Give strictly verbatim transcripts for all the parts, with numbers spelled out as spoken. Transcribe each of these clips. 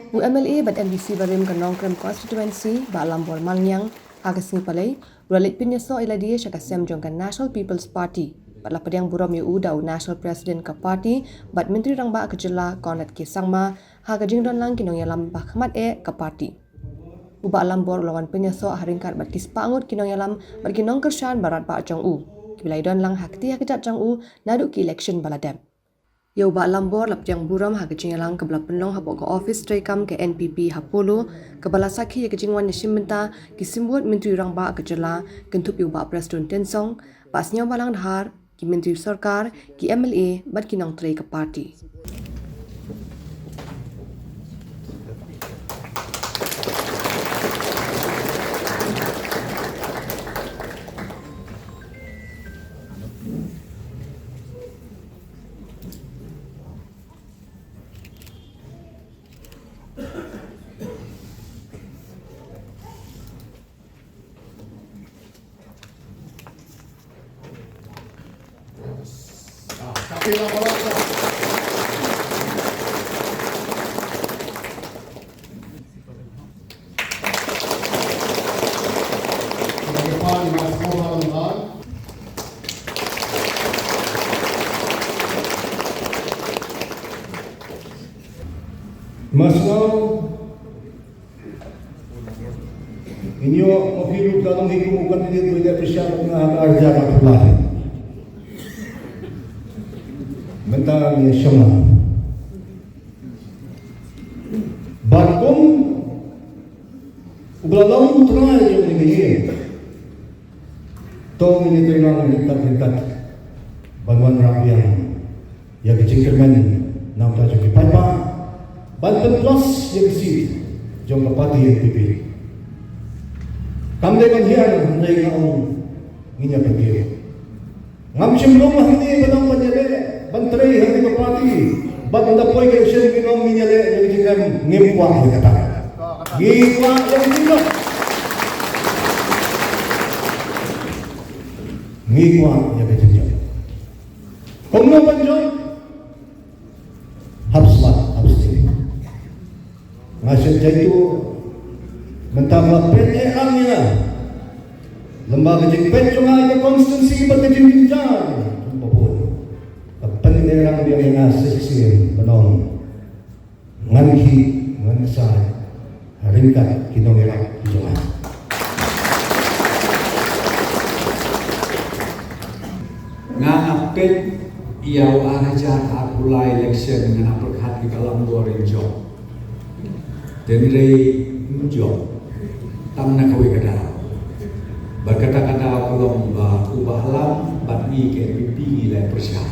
U M L A bad M D C barim ka Nongkrem Constituency, Bah Lambor Malngiang, ha ka sngi Palei, u la leit pynïasoh ïa lade sha ka sem jong ka National People's Party, bad la pdiang burom ïa u da u National President ka party bad Myntri Rangbah ka jylla Conrad K Sangma, ha ka jingdon lang ki nongïalam ba khmat eh ka party. U Bah Lambor u la wan pynïasoh ha ryngkat bad ki spah ngut ki nongïalam bad ki nongkyrshan ba radbah jong u, kiba la ïadon lang ha kti ha kjat jong u naduh ki election ba la dep. Ïa u Bah Lambor la pdiang burom ha ka jingïalang kaba la pynlong hapoh ka ophis treikam ka N P P ha Polo, kaba la sakhi ïa ka jingwan ïashim bynta ki symbud Myntri Rangbah ka jylla, kynthup ïa u Bah Prestone Tynsong, Bah Sniawbhalang Dhar, ki Myntri Sorkar, ki M L A bad ki nongtrei ka party. Mas nau, ngi ïoh, o phi ruh ka long hi kum u candidate uba ïaleh pyrshah bad nga ha ka arhajar arphew lai. Mynta ngi ïa shong lang. Bad kum uba la long u trai jong kane ka ïing, to ngin ïatrei lang ryngkat ryngkat ban wanrah biang ïa ka jingkyrmen na ka bynta jong ki paidbah, ban pynpluh ïa ka seat jong ka party N P P. Kam dei ban hiar, hynrei nga ong ngin ïa pynbiang. Ngam shym rung hangne ban ong ban ïaleh, ban trei ha kane ka party, bad ban da poi ka election ngin ong ngin ïaleh ïa ka jingkyrmen, ngim kwah ïa kata. Ngi kwah ïa ka jingjop. Ngi kwah ïa ka jingjop. Kumno ban jop? Hap smat, hap sdang. Nga sngewthuh mynta nga peit eh ang ïa nga. Lem bad ka jingpeit jong nga ïa ka constituency bad ka jingjynjar jong ka bun, ka pynrem biang ïa nga shisien ban ong ngan khih, ngan sah ha ryngkat ki nongïarap ki jong nga. Nga ap peit ïa u ar hajar arphew lai election, nga ap pyrkhat ïa ka Lambor in jop. Hynrei ym jop tang na kawei ka daw. Bad kata ka daw ka long ba u Bah Lam bad ngi ka N P P ngi leh pyrshah.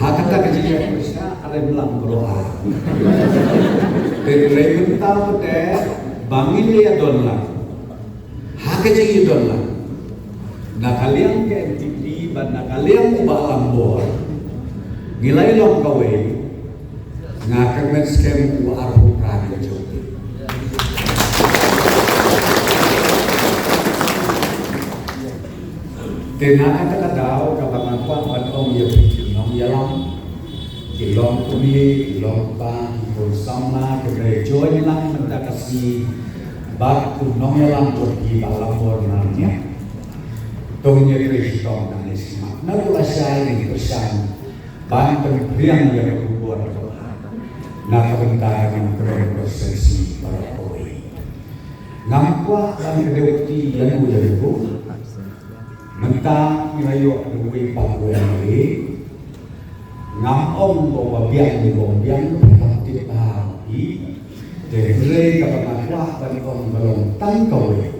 Ha kata ka jingleh pyrshah, are ym lam baroh ar. Hynrei mynta pat ba ngi la ïadon lang ha ka jingïadon lang na ka liang ka N P P bad na ka liang u Bah Lambor, ngi la ïalong kawei. Nga kyrmen skhem u arphew phra ngan jop. Te na kata ka daw kaba nga kwah ban ong ïa phi ki nongïalam, ki long kmie, ki long kpa, ki khun samla, ki briew join lang mynta ka sngi bad u nongïalam jong phi Bah Lambor Malngiang. To ngin ïatrei shitom nangne shimat. Naduh lashai ngin pyrshang ban pynphriang ïa ka khubor na ka bynta ka Nongkrem constituency baroh kawei. Ngam kwah ban kdew kti ïa u ïa u. Mynta ngi la ïoh da uwei pat u M L A. Ngam ong ba u biang ne bym biang, ngam tip bha ïa u. Te hynrei kaba nga kwah ban ong ka long tang kawei.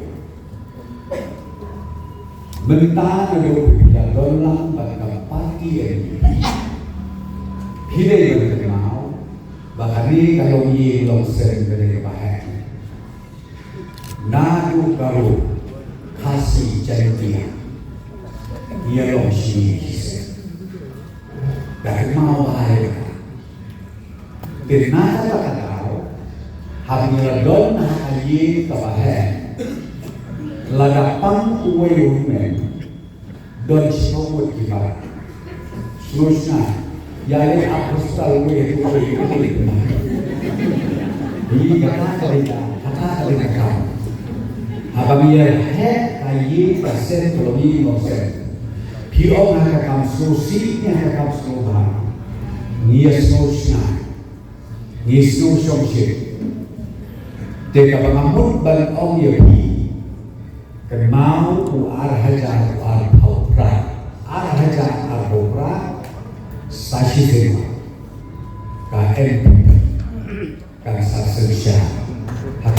Mynta naduh phi la don lang bad ka party N P P, phi dei ban kynmaw ba kane ka long ïing long sem, kane ka ba heh. Naduh Garo, Khasi, Jaiñtia, ngi ïalong shisien. Da kynmaw bha ïa kata. Te na kata ka daw, haba ngi la don ha ka ïing kaba heh, lada pang uwei u hynmen, don shiphew ngut ki para. Sngewsih ïa, ïa, ïa, a hospital uwei, uwei, uwei. Ngi kata ka dei ka, kata ka dei ka kam. Haba ngi ïa heh ka ïing ka sem ka long ngi ngom sem. Phi ong ha ka kam sngewsih, ngi ha ka kam sngewbha. Ngi ïa sngewsih. Ngi sngewsih. Te kaba nga mut ban ong ïa phi. Kynmaw u ar hajar u arphew phra. Ar hajar arphew phra. Sa shisien ka N P P kan sa synshar ha